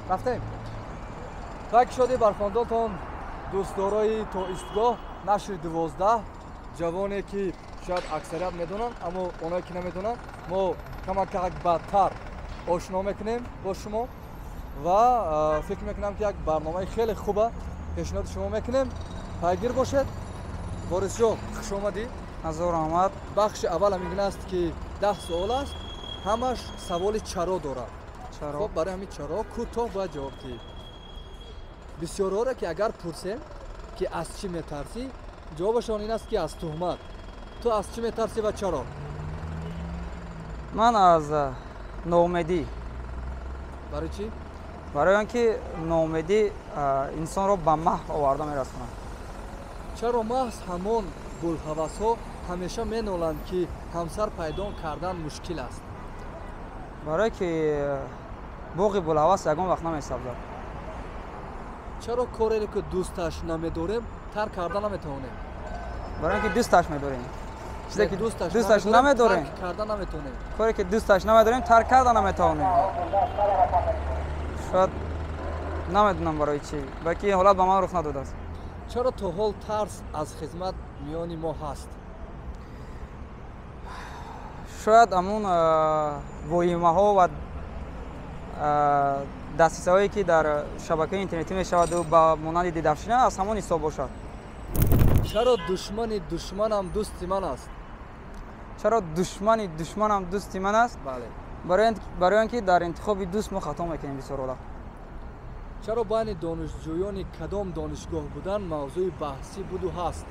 Рафтем. Так шуди бархондонтон дӯстдорои то истгоҳ нашри 12 ҷавоне ки шояд аксарият медонанд, аммо оное ки намедонанд, мо камакак бадтар ошно мекунем бо шумо ва фикр мекунам ки як барномаи хеле хуба пешниҳоди шумо мекунем. Пайгир бошед. Ворисҷон, хуш омадӣ. Ҳазор раҳмат. Бахши аввал ҳамин гуна аст ки 10 суол аст, ҳамаш саволи чаро дорад. Хоб, барои ҳамин чаро кӯтоҳ бояд ҷавоб диҳӣ. Бисёрҳоро ки агар пурсем ки аз чӣ метарсӣ, ҷавобашон ин аст ки аз туҳмат. Ту аз чӣ метарсӣ ва чаро? Ман аз ноумедӣ. Барои чӣ? Барои он ки ноумедӣ инсонро ба маҳв оварда мерасонад. Чаро маҳз ҳамон булҳавасҳо ҳамеша меноланд ки ҳамсар пайдо кардан мушкил аст? Барое ки боғи булҳавас ягон вақт намесабзад. Чаро кореро ки дӯсташ намедорем тарк карда наметавонем? Барои он ки дӯсташ медорем. Чизе ки дӯсташ намедорем, тарк карда наметавонем. Коре ки дӯсташ намедорем, тарк карда наметавонем. Шояд намедонам барои чӣ, балки ин ҳолат ба ман рух надодааст. Чаро то ҳол тарс аз хизмат миёни мо ҳаст? Шояд ҳамун воҳимаҳо ва дастисаҳое ки дар шабакаи интернетӣ мешаваду ба монанди дидафшина аз ҳамон ҳисоб бошад. Чаро душмани душманам дӯсти ман аст? Чаро душмани душманам дӯсти ман аст? Бале. Барои он ки дар интихоби дӯст мо хато мекунем бисёр ҳолат. Чаро байни донишҷӯёни кадом донишгоҳ будан мавзӯи баҳсӣ буду ҳаст?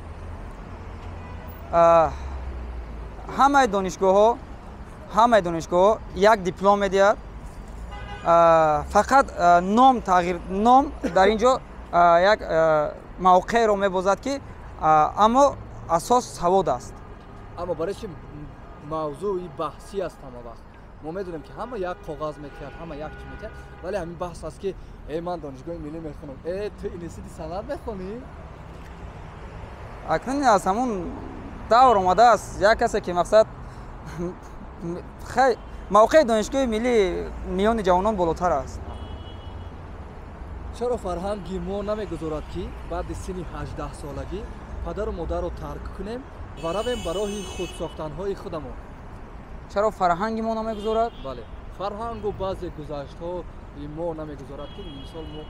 Ҳамаи донишгоҳҳо як диплом медиҳад, фақат ном тағйир, ном дар ин ҷо як мавқеъро мебозад ки аммо асос савод аст. Аммо барои чи мавзӯи баҳсӣ аст ҳама вақт? Мо медонем ки ҳама як коғаз метиҳад, ҳама як чи метиҳад, вале ҳамин баҳс аст ки э ман донишгоҳи миллӣ мехонам, э ту институти санъат мехонӣ? Акнун аз ҳамун давр омадааст як касе ки мақсад мавқеи донишгоҳи миллӣ миёни ҷавонон болотар аст. Чаро фарҳанги мо намегузорад ки баъди синни 18-солагӣ падару модарро тарк кунем ва равем ба роҳи худсохтанҳои худамон? Чаро фарҳанги мо намегузорад? Бале, фарҳангу баъзе гузаштҳои мо намегузорад ки мисол мо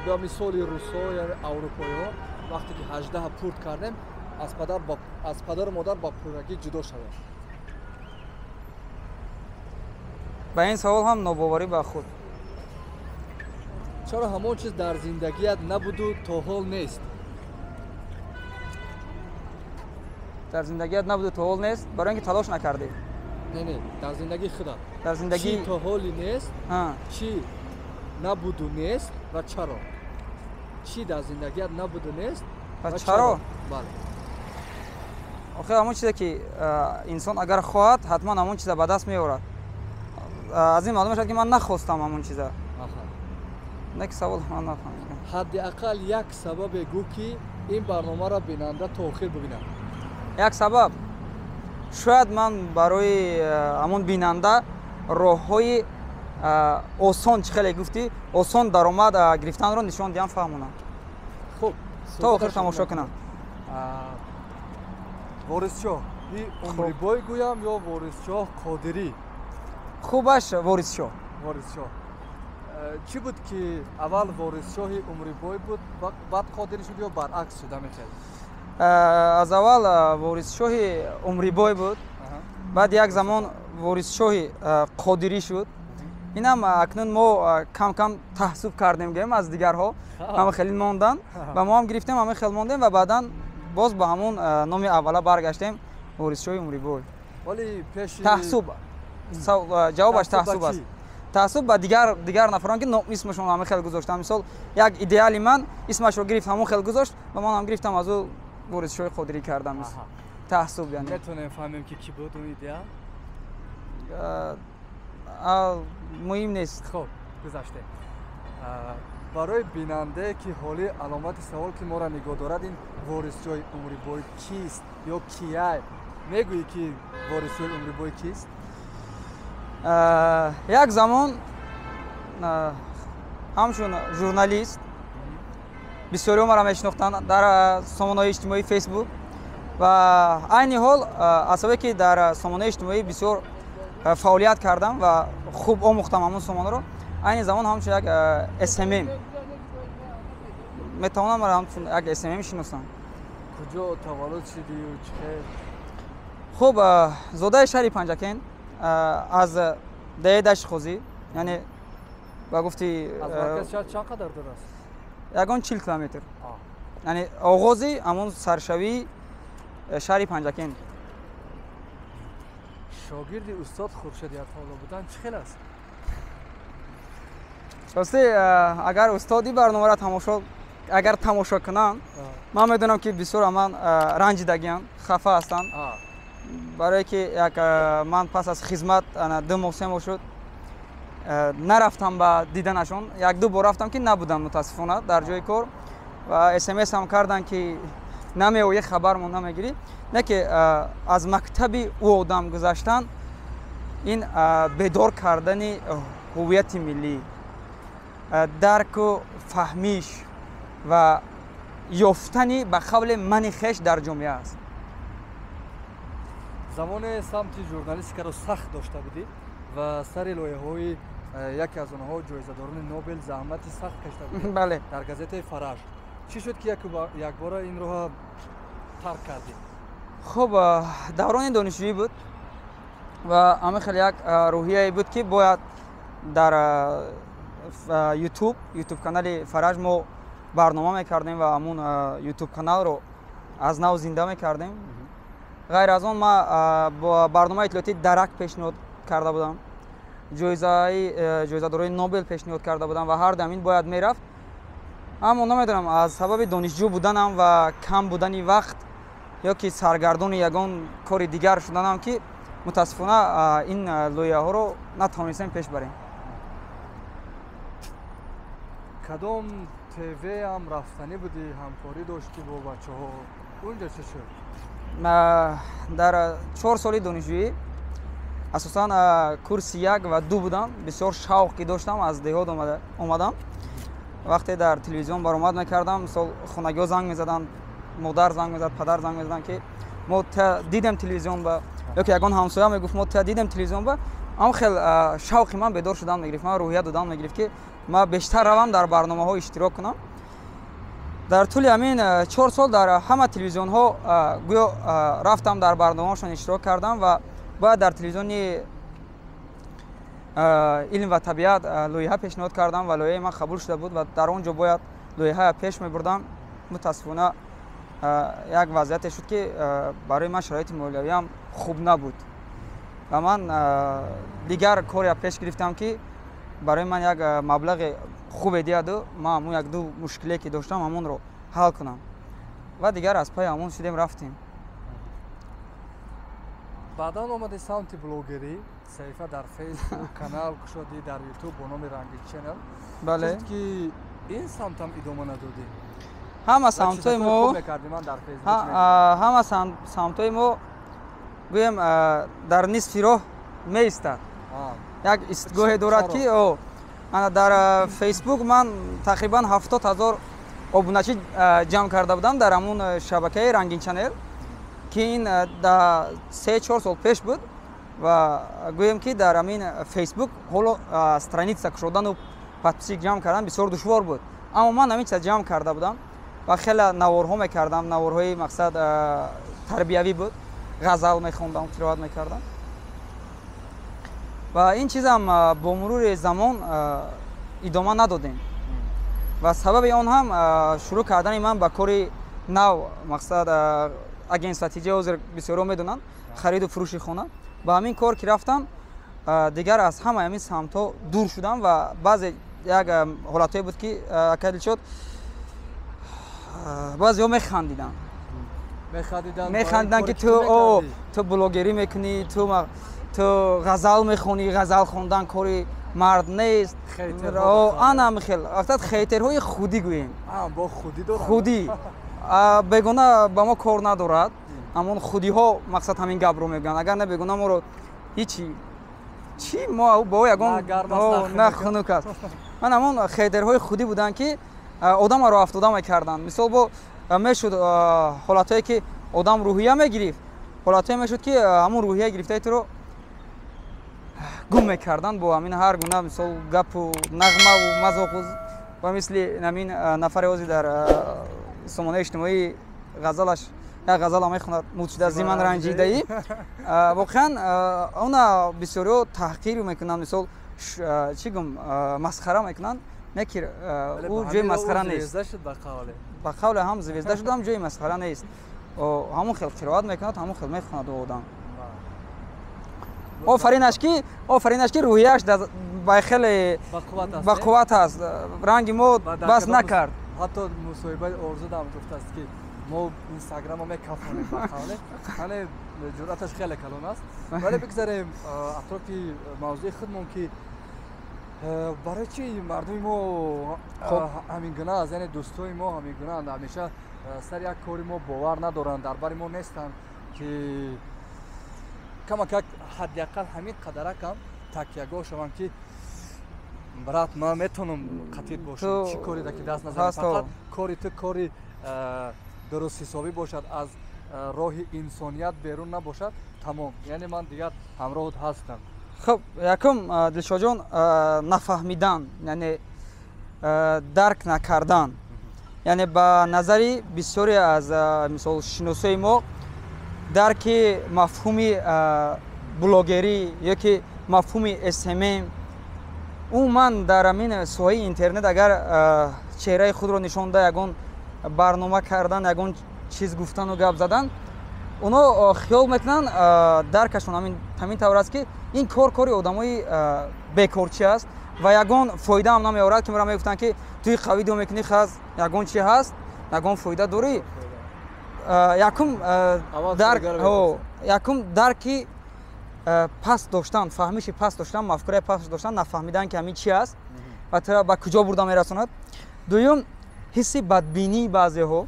ба мисоли русҳо ё аврупоиҳо вақте ки 18 пурт кардем аз падару модар ба пуррагӣ ҷудо шавем. Ба ин савол ҳам нобоварӣ ба худ. Чаро ҳамон чиз дар зиндагият набуду то ҳол нест? Дар зиндагият набуду то ҳол нест, барои ин ки талош накардӣ. Не, не, дар зиндагии худат. Дар зиндагӣ чӣ то ҳоли нест, чӣ набуду нест ва чаро? Чӣ дар зиндагият набуду нест ва чаро? Бале. Охир ҳамон чизе ки инсон агар хоҳад, ҳатман ҳамон чиза ба даст меорад. Аз ин маълум мешавад ки ман нахостам ҳамон чиза. Не ки савол ман нафаҳмидам. Ҳадди ақал як сабабе гӯ ки ин барномаро бинанда то охир бибинад. Як сабаб шояд ман барои ҳамон бинанда роҳҳои осон, чӣ хеле гуфтӣ, осон даромад гирифтанро нишон диҳам, фаҳмонам. Хуб, то охир тамошо кунам. Ворисшоҳ и Умрибой гӯям ё Ворисшоҳ Қодирӣ? Хубаш Ворисшоҳ. Ворисшоҳ. Чӣ буд ки аввал Ворисшоҳи Умрибой буд, баъд Қодирӣ шуд ё баръакс шуд ҳамин хел? Аз аввал Ворисшоҳи Умрибой буд, баъд як замон Ворисшоҳи Қодирӣ шуд. Инам акнун мо кам-кам таҳсуб кардем гӯем аз дигарҳо, ҳама хеле мондан ва мо ҳам гирифтем, ҳама хел мондем ва баъдан боз ба ҳамон номи аввала баргаштем, Ворисшоҳи Умрибой. Вале пеши таҳсуб, ҷавобаш таҳсуб аст. Таҳсуб ба дигар нафарон ки исмашон ҳама хел гузоштам. Мисол як идеали ман исмашро гирифт, ҳамон хел гузошт ва ман ҳам гирифтам аз ӯ Ворисшоҳи Қодирӣ кардам. Таҳсуб яъне. Метавонем фаҳмем ки кӣ буд он идеал? Муҳим нест. Хуб, гузаштем. Барои бинандае ки ҳоли аломати савол ки моро нигоҳ дорад, ин Ворисшоҳи Умрибой кист ё кияй? Мегӯӣ ки Ворисшоҳи Умрибой кист? Як замон Ҳамчун журналист бисёриҳо маро мешинохтанд дар сомонаҳои иҷтимоии Фейсбук ва айни ҳол аз сабабе ки дар сомонаи иҷтимоӣ бисёр фаъолият кардам ва хуб омӯхтам ҳамон сомонаро, айни замон ҳамчун як SMM метавонам маро ҳамчун як SMM шиносам. Куҷо таваллуд шудию чӣ хел? Хуб, зодаи шаҳри Панҷакент, аз деҳаи Дашти Қозӣ, яъне ба гуфти аз маркази шаҳр чанд қадар дур аст? Ягон 40 километр, яъне оғози ҳамон саршавии шаҳри Панҷакент. Шогирди устод Хуршеди Атоулло будан чӣ хел аст? Рости, агар устоди барномаро тамошо агар тамошо кунанд, ман медонам, ки бисёр ман ранҷидагианд, хафа ҳастанд, барое ки як ман пас аз хизмат 2 моҳ, 3 моҳ шуд, нарафтам ба диданашон. Як ду бор рафтам, ки набудам, мутаассифона, дар ҷои кор ва СМС ҳам карданд, ки намеоӣ, хабармон намегирӣ. Не ки аз мактаби ӯ одам гузаштан ин бедор кардани ҳуввияти миллӣ, дарку фаҳмиш ва ёфтани ба қавле мани хеш дар ҷомеа аст. Замоне самти журналистикаро сахт дошта будӣ ва сари лоиҳаҳои яке аз онҳо, ҷоизадорони Нобел, заҳмати сахт кашида будӣ. Бале. Дар газетаи «Фараҷ». Чӣ шуд, ки якбора ин роҳа тарк кардӣ? Хуб, даврони донишҷӯӣ буд ва ҳамин хел як рӯҳияе буд, ки бояд дар Ютуб канали «Фараҷ» мо барнома мекардем ва ҳамун Ютуб каналро аз нав зинда мекардем. Ғайр аз он, ман бо барномаи иттилоотии «Дарак» пешниҳод карда будам, ҷоизадорои Нобел пешниҳод карда будам ва ҳар дамин бояд мерафт. Аммо намедонам, аз сабаби донишҷӯ буданам ва кам будани вақт ё ки саргардони ягон кори дигар шуданам, ки мутаассифона ин лоиҳаҳоро натавонистем пеш барем. Кадом ТВ ҳам рафтанӣ будӣ, ҳамкорӣ доштӣ бо бачаҳо, унҷо чӣ шуд? Дар 4 соли донишҷӯӣ асосан курси 1 ва 2 будам. Бисёр шавқ ки доштам, аз деҳот омадам. Вақте дар телевизион баромад мекардам, мисол, хонагиҳо занг мезаданд, модар занг мезад, падар занг мезаданд, ки мо дидем телевизион ба, ё ки ягон ҳамсоя мегуфт, мо дидем телевизион ба. Ам хел шавқи ман бедор шудан мегирифт, ман рӯҳия додан мегирифт, ки ман бештар равам, дар барномаҳо иштирок кунам. Дар тӯли ҳамин 4 сол дар ҳама телевизионҳо гӯё рафтам, дар барномаҳошон иштирок кардам ва бояд дар телевизиони «Илм ва табиат» лоиҳа пешниҳод кардам ва лоиҳаи ман қабул шуда буд ва дар он ҷо бояд лоиҳа пеш мебурдам. Мутаассифона, як вазъияте шуд, ки барои ман шароити молиявиам хуб набуд ва ман дигар коре пеш гирифтам, ки барои ман як маблағи хубе диҳаду ман ҳамун як ду мушкиле ки доштам, ҳамонро ҳал кунам ва дигар аз пайи ҳамон шудем, рафтем. Баъдан омади самти блогерӣ, саҳифа дар Фейсбук, канал кушодӣ дар Ютуб бо номи Рангин Ченел. Бале. Ки ин самтам идома надодӣ? Ҳама самтҳои мо, ҳама самтҳои мо, гӯем, дар нисфи роҳ меистад, як истгоҳе дорад, ки ана дар Фейсбук ман тақрибан 70 000 обуначӣ ҷамъ карда будам дар ҳамун шабакаи Рангин Чанел, ки ин 3-4 сол пеш буд. Ва гӯем, ки дар ҳамин Фейсбук ҳоло страница кушодану подписчик ҷамъ кардан бисёр душвор буд, аммо ман ҳамин чиз ҷамъ карда будам ва хеле наворҳо мекардам. Наворҳои, мақсад, тарбиявӣ буд, ғазал мехондам, қироат мекардам ва ин чизам бо мурури замон идома надодем. Ва сабаби он ҳам шурӯъ кардани ман ба кори нав, мақсад, агентство тиҷа, ҳозир бисёрҳо медонанд, хариду фурӯши хона. Ба ҳамин кор ки рафтам, дигар аз ҳамаи ҳамин самтҳо дур шудам. Ва баъзе як ҳолатҳое буд, ки, акай Дилшод, баъзеҳо механдиданд, механдиданд, ки ту блогерӣ мекунӣ, ту ғазал мехонӣ, ғазал хондан кори мард нест. Ана хел вақтат хейтерҳои худӣ, гӯем, худӣ, бегона ба мо кор надорад. Ҳамон худиҳо, мақсад, ҳамин гапро мегӯянд. Агар на, бегона моро ҳичи Чӣ мо бо ягон на хунук аст. Ман ҳамон хейтерҳои худӣ буданд, ки одамаро афтода мекарданд. Мисол, бо мешуд ҳолатҳое, ки одам рӯҳия мегирифт, ҳолатҳое мешуд, ки ҳамон рӯҳия гирифтаи туро гум мекарданд бо ҳамин ҳар гуна, мисол, гапу нағмаву мазоқу ва мисли ҳамин нафаре ҳозир дар сомонаи иҷтимоӣ ғазалаш, як ғазала мехонад, мутшуда зиман ранҷидаӣ. Воқеан она бисёриҳо таҳқир мекунанд, мисол, чӣ гум, масхара мекунанд. Не ки ӯ ҷои масхара нест, ба қавле ҳам звезда шуд, ҳам ҷои масхара нест. Ҳамон хел қироат мекунад, ҳамон хел мехонад ӯ одам. Офаринаш ки рӯҳияш ба хеле ба қувват аст, ранги мо бас накард. Ҳатто мусоҳибаи Орзудам гуфтааст, ки мо инстаграмро мекафонем, ба қавле, яъне ҷуръаташ хеле калон аст. Вале бигзарем атрофи мавзӯи худмон, ки барои чӣ мардуми мо ҳамин гуна аст, яъне дӯстои мо ҳамин гунаанд, ҳамеша сари як кори мо бовар надоранд, дар бари мо нестанд, ки камакак ҳадди ақал ҳамин қадаракам такягоҳ шаванд, ки брат, ман метавонам қатит бошам, чӣ коре ки даст назанам, фақат кори ту кори дурустҳисобӣ бошад, аз роҳи инсоният берун набошад, тамом, яъне ман дигар ҳамроҳат ҳастам. Хуб, якум, Дилшодҷон, нафаҳмидан, яъне дарк накардан, яъне ба назари бисёре аз, мисол, шиносои мо дарки мафҳуми блогерӣ ё ки мафҳуми СММ, умуман дар ҳамин соҳаи интернет агар чеҳраи худро нишон да, ягон барнома кардан, ягон чиз гуфтану гап задан, оно хиёл мекунанд, даркашон ҳамин тавр аст, ки ин кор кори одамои бекорчӣ аст ва ягон фоидаам намеорад. Ки мара мегуфтанд, ки туи қавӣ ду мекунӣ, хаз ягон чи ҳаст, ягон фоида дорӣ. Якум дарки паст доштан, фаҳмиши паст доштан, мафкураи паст доштан, нафаҳмидан, ки ҳамин чи аст ва тура ба куҷо бурда мерасонад. Дуюм, ҳисси бадбинии баъзеҳо.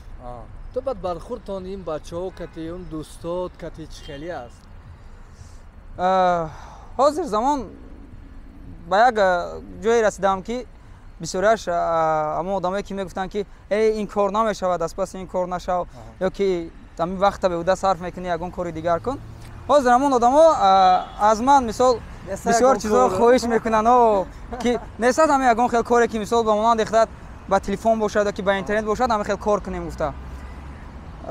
Ту бад бархурдтон ин бачаҳо кати, он дӯстот кати чӣ хеле аст? Ҳозир замон ба як ҷое расидаам, ки бисёриаш ҳамон одамое, ки мегуфтанд, ки эй, ин кор намешавад, аз паси ин кор нашав, ё ки ҳамин вақта беҳуда сарф мекунӣ, ягон кори дигар кун, ҳозир ҳамон одамо аз ман, мисол, бисёр чизҳо хоҳиш мекунанд, ки нестад ҳамин ягон хел коре, ки, мисол, ба монанди худат ба телефон бошад ё ки ба интернет бошад, ҳамин хел кор кунем гуфта.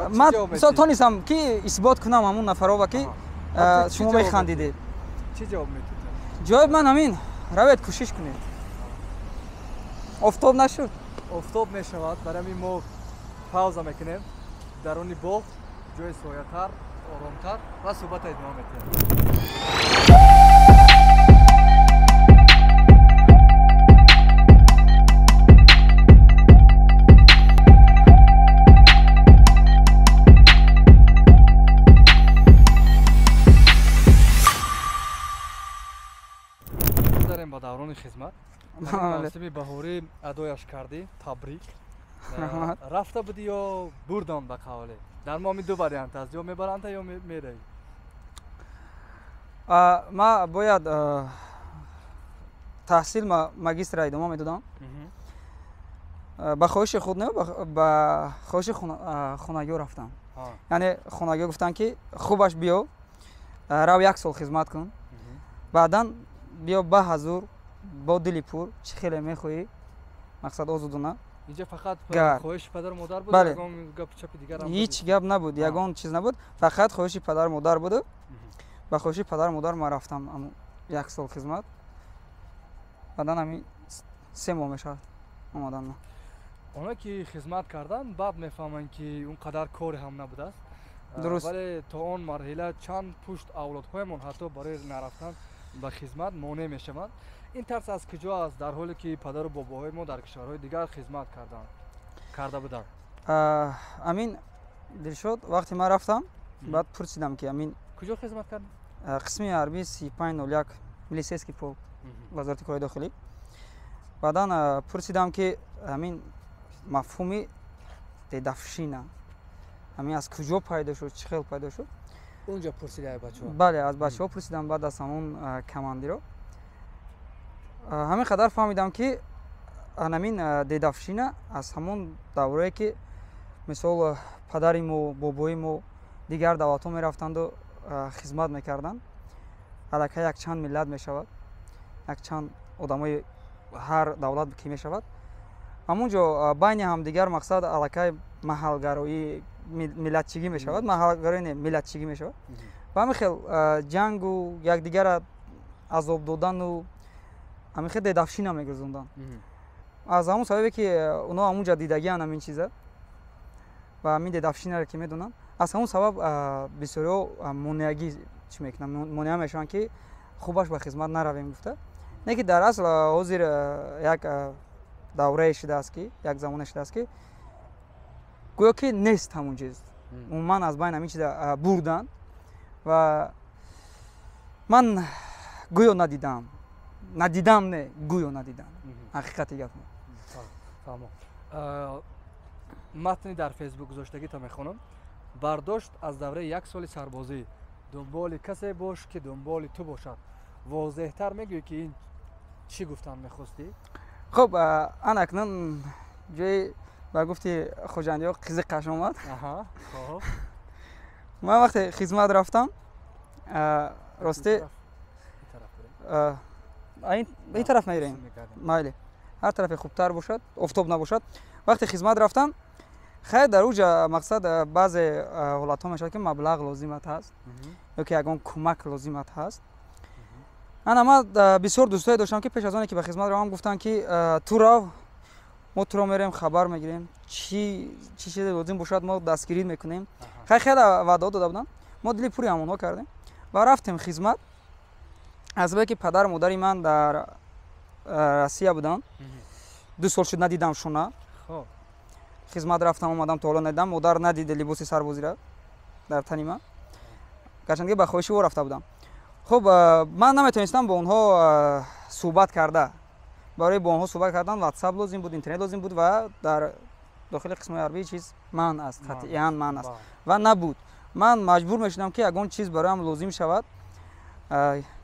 Ман, мисол, тонистам, ки исбот кунам ҳамон нафарова, ки шумо механдидед. Чӣ ҷавоб медиҳед? Ҷавоб ман ҳамин: равед, кӯшиш кунед. Офтоб нашуд? Офтоб мешавад, барои ҳамин мо пауза мекунем даруни боғ, ҷои соятар, оромтар, ва суҳбатро идома медиҳем. Гузарем ба даврони хизмат. Мавсими баҳорӣ адояш кардӣ, табрик. Рафта будӣ ё бурданд, ба қавле? Дар мо ҳамин ду вариант аст: ё мебаранда, ё меравӣ. Ман бояд таҳсил магистра идома медодам. Ба хоҳиши худ не, ба хоҳиши хонагиҳо рафтам. Яъне хонагиҳо гуфтанд, ки хубаш биё, рав, як сол хизмат кун, баъдан биё ба ҳазур бо дили пур, чӣ хеле мехоҳӣ, мақсад озодона. Инҷа фақат хоҳиши падару модар буд, ягон гапу чапи дигар? Ҳеҷ гап набуд, ягон чиз набуд, фақат хоҳиши падару модар буду ба хоҳиши падару модар ман рафтам як сол хизмат. Баъдан ҳамин 3 моҳ мешавад омадан ман. Оно ки хизмат карданд, баъд мефаҳманд, ки он қадар коре ҳам набудааст. Дуруст. Вале то он марҳила чанд пушт авлодҳоямон ҳатто барои нарафтан ба хизмат монеъ мешаванд. Ин тарс аз куҷо аст, дар ҳоле ки падару бобоҳои мо дар кишварҳои дигар хизмат карда буданд? Амин Дилшод, вақте ман рафтам, баъд пурсидам, ки амин куҷо хизмат кардӣ? Қисми ҳарбии 3501, милисейский полк, вазорати корҳои дохилӣ. Баъдан пурсидам, ки ҳамин мафҳуми дедовщина ҳамин аз куҷо пайдо шуд, чӣ хел пайдо шуд. Унҷо пурсиди аз бачаҳо? Бале, аз бачаҳо пурсидам, баъд аз ҳамон командиро. Ҳамин қадар фаҳмидам, ки анамин дедовщина аз ҳамон даврое, ки мисол падари мо, бобои мо дигар давлатҳо мерафтанду хизмат мекарданд, аллакай якчанд миллат мешавад, якчанд одамои ҳар давлат ки мешавад, ҳамун ҷо байни ҳамдигар мақсад аллакай маҳалгароӣ, миллатчигӣ мешавад, маҳалгароӣ не, миллатчигӣ мешавад. Ба ҳамин хел ҷангу якдигара азоб додану ҳамин хел дедовщина мегузонданд. Аз ҳамон сабабе, ки онҳо ҳамунҷа дидагиан ҳамин чиза ва ҳамин дедовщинаро ки медонанд, аз ҳамон сабаб бисёриҳо монеагӣ чӣ мекунанд, монеа мешаванд, ки хубаш ба хизмат наравем гуфта. Не ки дар асл ҳозир як даврае шудааст, ки як замоне шудааст, ки гӯё ки нест ҳамон чиз, умуман аз байн ҳамин чиза бурданд. Ва ман гӯё надидам, надидам, не, гӯё надидам, ҳақиқати гап. Матни дар Фейсбук гузоштагита мехонам: «Бардошт аз давраи як соли сарбозӣ: дунболи касе бош, ки дунболи ту бошад». Возеҳтар мегӯӣ, ки ин чӣ гуфтан мехостӣ? Хуб, ана акнун ҷои ба гуфти хоҷандиҳо қизиқаш омад. Ман вақте хизмат рафтам, рости ин тараф мегирем, майли, ҳар тарафе хубтар бошад, офтоб набошад. Вақте хизмат рафтам, хайр, дар уҷа мақсад баъзе ҳолатҳо мешавад, ки маблағ лозимат ҳаст ё ки ягон кӯмак лозимат ҳаст. Ана ман бисёр дӯстое доштам, ки пеш аз оне ки ба хизмат равам, гуфтанд, ки ту рав, мо туро мерем, хабар мегирем, чӣ чизе лозим бошад, мо дастгирӣ мекунем. Хай, хеле ваъдаҳо дода буданд. Мо дили пури ҳамонҳо кардем ва рафтем хизмат. Аз сабабе ки падару модари ман дар Россия буданд, 2 сол шуд надидамшона. Хизмат рафтам, омадам, то ҳоло надидам. Модар надиде либоси сарбозира дар тани ман, гарчанде ба хоҳиши ӯ рафта будам. Хуб, ман наметавонистам бо онҳо суҳбат карда. Барои бо онҳо суҳбат кардан Ватсап лозим буд, интернет лозим буд ва дар дохили қисмҳои ҳарбӣ чиз манъ аст, қатъиян манъ аст ва набуд. Ман маҷбур мешудам, ки ягон чиз бароям лозим шавад,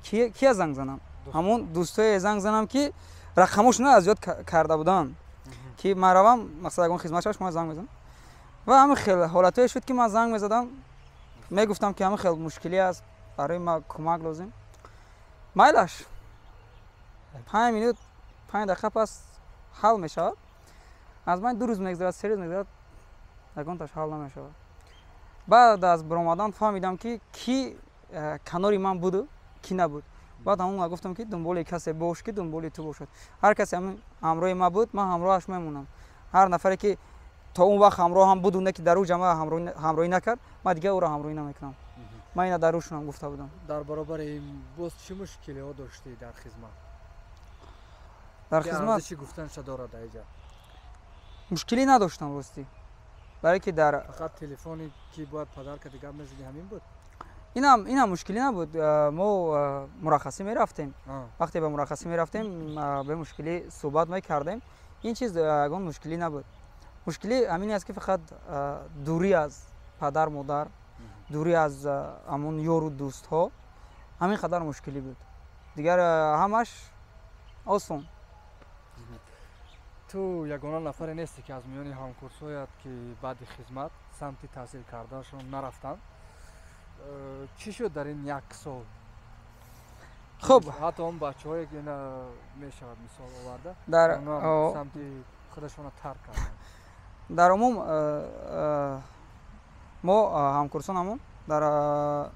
кия занг занам? Ҳамон дӯстое занг занам, ки рақамошона аз ёд карда буданд, ки ман равам, мақсад ягон хизмат шавад, шумо занг мезанам. Ва ҳамин хел ҳолатое шуд, ки ман занг мезадам, мегуфтам, ки ҳамин хел мушкилӣ аст, барои ма кӯмак лозим. Майлаш, 5 минут, 5 дақиқа пас ҳал мешавад. Аз ман 2 рӯз мегузарад, 3 рӯз мегузарад, ягонташ ҳал намешавад. Баъд аз баромадан фаҳмидам, ки ки канори ман буду ки набуд. Баъд ҳамон гуфтам, ки дунболи касе бош, ки дунболи ту бошад. Ҳар касе ҳамроҳи ман буд, ман ҳамроҳаш мемонам. Ҳар нафаре ки то он вақт ҳамроҳам буду, не ки дар ӯ ҷамъа ҳамроҳӣ накард, ман дигар ӯро ҳамроҳӣ намекунам. Ман ина дар рӯшунам гуфта будам. Дар баробари ин боз чӣ мушкилиҳо доштӣ дар хизмат? Дар хизмат чӣ гуфтанша дорад дар иҷа? Мушкилӣ надоштам, ростӣ, барое ки дар Фақат телефоне, ки бояд падар кади гап мезадӣ, ҳамин буд? Инам мушкилӣ набуд. Мо мураххасӣ мерафтем. Вақте ба мураххасӣ мерафтем, бемушкилӣ суҳбат мекардем. Ин чиз ягон мушкилӣ набуд. Мушкилӣ ҳамин аст, ки фақат дурӣ аз падар, модар, дурӣ аз ҳамон ёру дӯстҳо, ҳамин қадар мушкилӣ буд. Дигар ҳамаш осон. Ту ягона нафаре нестӣ, ки аз миёни ҳамкурсҳоят, ки баъди хизмат самти таҳсил карданашон нарафтанд. Чӣ шуд дар ин як сол? Хуб. Ҳатто он бачаҳое ки мешавад мисол оварда, дар самти худашонро тарк карданд. Дар умум мо ҳамкурсонамон дар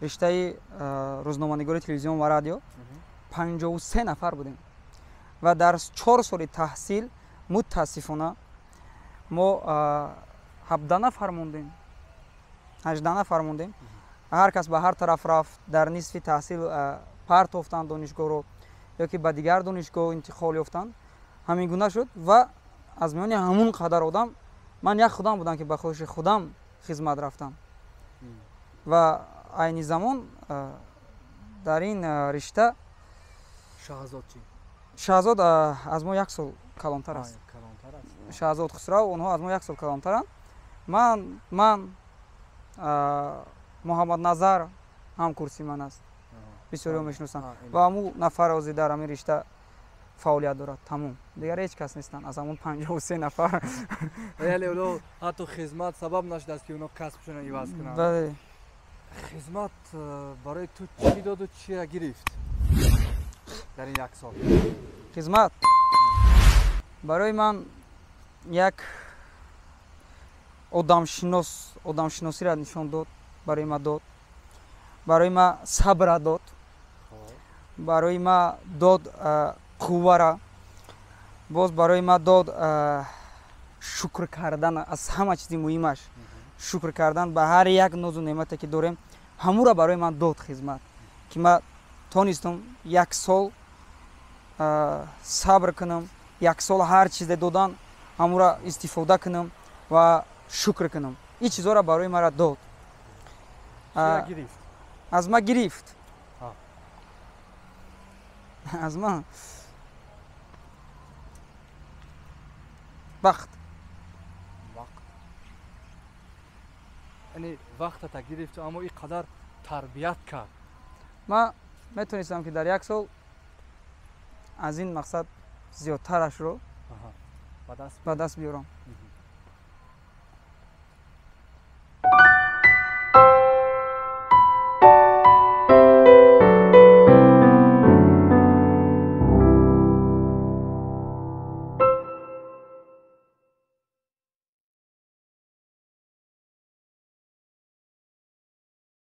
риштаи рӯзноманигори телевизион ва радио 53 нафар будем ва дар 4 соли таҳсил мутаассифона мо 17 нафар мондем, 18 нафар мондем. Ҳар кас ба ҳар тараф рафт, дар нисфи таҳсил партофтанд донишгоҳро ё ки ба дигар донишгоҳ интиқол ёфтанд. Ҳамин гуна шуд ва аз миёни ҳамун қадар одам ман як худам будам, ки ба хоҳиши худам хизмат рафтам ва айни замон дар ин ришта. Шаҳзод чӣ? Шаҳзод аз мо як сол калонтар аст. Шаҳзод Хусрав, онҳо аз мо як сол калонтаранд. Ман Муҳаммадназар ҳам курси ман аст, бисёриҳо мешиносанд ва ҳамун нафар ҳозир дар ҳамин ришта фаъолият дорад. Тамом, дигар ҳеҷ кас нестанд аз ҳамун 53 нафар. Яъне оно ҳатто хизмат сабаб нашудааст, ки оно касбшонро иваз кунанд. Бале. Хизмат барои ту чӣ доду чиро гирифт дар ин як сол? Хизмат барои ман як одамшиносиро нишон дод, барои ма дод, барои ма сабра дод, барои ма дод қуввара, боз барои ма дод шукр кардан. Аз ҳама чизи муҳимаш шукр кардан ба ҳар як нозу неъмате, ки дорем, ҳамура барои ман дод хизмат, ки ман тонистам як сол сабр кунам, як сол ҳар чизе додан, ҳамура истифода кунам ва шукр кунам. Ин чизҳоро барои мара дод. Аз ма гирифт, аз ма вақт. Яъне вақтата гирифту, аммо ин қадар тарбият кард. Ман метонистам, ки дар як сол аз ин мақсад зиёдтарашро ба даст биёрам.